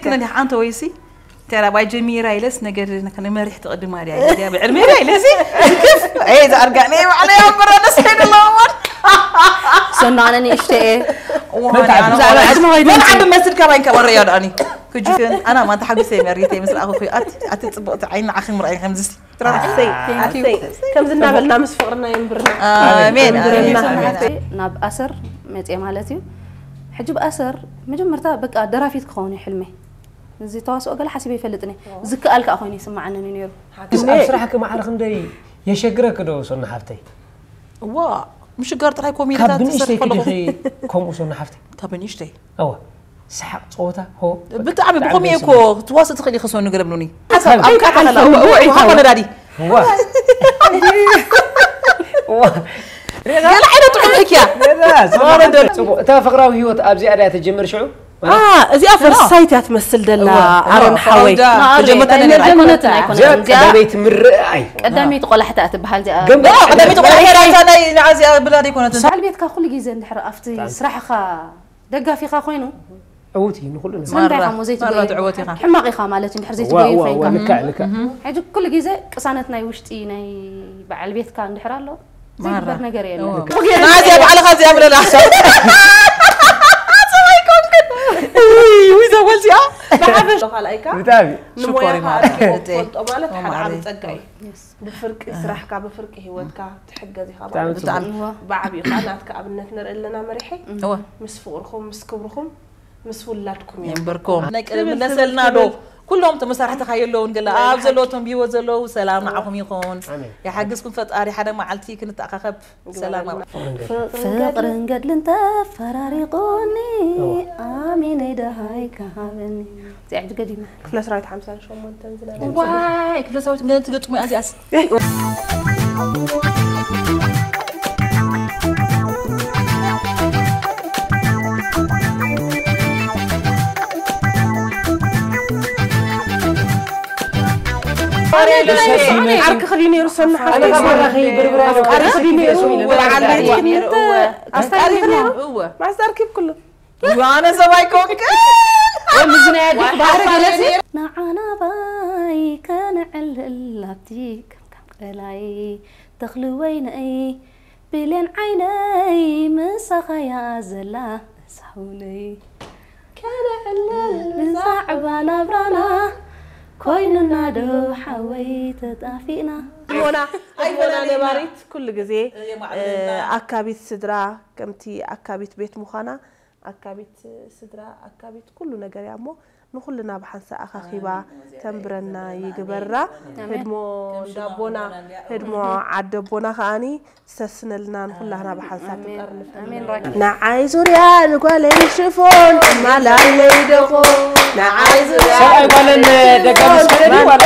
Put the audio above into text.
ክነዲ ሓንቲ ወይሲ ተራ ባይ ጀሚራ ኢለስ ነገር ንመሪሕ ትቕድማ ድያ ኢለ ድያ ብዕድመ ኢላ ኢለሲ ዝክፍ ኣይ ዝኣርጋኒ ባዕለ ያምበረ ደስ ከይድለዎን ሶና ኣነ ንእሽተ እየ ብዛዕባ ዕድመ ከይዱ ምን ዓንዲ መስል ካባይ ከበረ ያዳኒ ክጁ ኣና ማንታ ሓቢሰ መሪተ ምስ ረኣኹ ኣቲ ኣቲ ጽቡቕቲ ዓይኒ ዓኺ ምርኣይ ከምዚ ኣሰይ ኣሰይ ከምዚ እናበልና ምስ ፍቕርና የንብርና ኣሜን የንብርና ኣሜን ሓፍተይ ናብ ኣሰር መፅየ ማለት እዩ ሕጂ ብኣሰር መጀመርታ በቃ ደራፊት ክኸውን እዩ ሕልመይ እዚ ተዋስኦ ገለ ሓሲበ ይፈልጥን እየ ዝከኣል ከዓ ኮይኑ ይስማዓንን እዩ ነይሩ ኣብ ስራሕኪ ማዕረ ክንደይ የሸግረኪ ዶ ሶና ሓፍተይ ዋ ምሽጋር ጥራይ ካብ ኮሜዲታት ብንእሽተይ ዝሰርሕ ከለኹ ክዲኺ ከምኡ ሶና ሓፍተይ ካብ ብንእሽተይ እወ ሰሓቕ ፀወታ ሆ ብጣዕሚ ብኾሚ እኮ ትዋስእ ትኽእል ኢኺ ሶኒ ገለ ብሉኒ ሓሳብ ኣብ ቃታ ከላ ወዒ ወሓኮ ነዳዲ እዋ እዋ ገለ ዓይነት ጥዑም ሕክያ ጽቡቕ እታ ፍቕራዊ ህይወት ኣብዚኣ ድያ ተጀምር ሽዑ አ እዚኣ ፈርሳይት እያ ትመስል ደላ ኣሮን ሓወይ ተጀመርታ ናይ ናይ ነርኣይ ጀግነት ኣይኮነትን እዚኣ እዚኣ ቀዳመይቲ ምርእ ኣይ ቀዳመይቲ ቆላሕታ ትበሃል እዚኣ ዳ ቀዳሚት ቆልዓ ሄራታ ናይ ናዓዚያ ብላዲ ኮነት በዓል ቤትካ ኩሉ ግዜ እንድሕር ኣብቲ ስራሕኻ ደጋፊኻ ኮይኑ ዕውት እዩ ንኹሉ ነገር ስለምንታይ ኢኻ ማራ፣ እሞ ዘይትጎየ ማራ ትዕወት ኢኻ። ሕማቕ ኢኻ ማለት እዩ እንድሕር ዋ ዘይትጎየ ዋ ዋ ኮይንካ ልክዕ ልክዕ ሕጂ ኩሉ ግዜ ቅሳነት ናይ ውሽጢ ናይ በዓል ቤትካ እንድሕር ኣሎ ዘይግበር ነገር የለን ናዚያ ባዕልኻ እዚኣ ብለና ሰብኣይ ኮንክን ውይ ውይ ዘወልዚኣ ብሓፈሽ ካልኣይካ ብጣዕሚ ንሞያኻ ሽኮር ኣድክሞ ይማረክ። ትፈልጦ ማለት ሓደ ማዕረ። ዓቢ ጸጋ እዩ ብፍርቂ ስራሕካ ብፍርቂ ህይወትካ ትሕገዝ ኢኻ ብጣዕሚ ማለት እዩ። ብጣዕሚ እዋ ብዓቢኡ ከዓ ናትካ ኣብነት ንርኢ ኣለና መሪሐይ እወ ምስ ፍቕርኹም ምስ ክብርኹም ምስ ውላድኩም እዮም የንበርኩም ናይ ቀደም መለሰልና ዶ ኩሎም ተመሳርሕትኻ የለውን ገለ ኣብ ዘለዎም ብህይወት ዘለዉ ሰላም ንዓኹም ይኹን ኣሜን። ይሓግዝኩም ፈጣሪ ሓደ መዓልቲ ክንተኣኻኸብ ሰላም ኣብ ፍቕርን ገድልን ተፈራሪቑኒ ኣሚነይ ደሃይ ክሃበኒ እዚኣ ሕጂ ገዲመ ክፍለ ሰራዊት ሓምሳን ሸሞንተን ዝነበረ ዋይ ክፍለ ሰራዊት ገለ ትገጥሙ እዚኣስ ዓርኪ ክዲ ነይሩ ሰና ሓፍተይ ኣፍቃሪ ከይብርብራ ኣፍቃሪ ክዲ ነይሩ ወላ ዓርኪ ዓርኪ ክዲ ነይሩ እወ ኣፍቃሪ ክዲ ነይሩ እወ ማዕዝ ኣርኪብ ኩሉ ኣነ ሰብኣይ ኮንክ ከምዚ ናይ ኣዴኹ ባህሪ ገለሲ ንዓናባይ ከነዕልል ኣብቲ ከምካም ቀላይ ተኽሊ ወይነይ ብሌን ዓይነይ ምሳኻያ ዘላ ሳውነይ ከነዕልል ብዛዕባ ናብራና ኮይኑና ዶ ሓወይ ተጣፊእና ሆና ኣይሆና ነባሪት ኩሉ ግዜ ኣካቢት ስድራ ከምቲ ኣካቢት ቤት ምዃና ኣካቢት ስድራ ኣካቢት ኩሉ ነገር እያ እሞ ንኹልና ብሓንሳ ኣኻኺባ ተንብረና ይግበራ ህድሞ እንዳቦና ህድሞ ዓደቦና ከኣኒ ዝተስነልና ንኹላህና ብሓንሳብ ትጠርንፍ ንዓይ ዙርያ ንጓለይ ሽፎን ማላለይ ደኾ ንዓይ ዙርያ ሰብኣይ ጓለን ደጋሚ ስከደድ ዋላ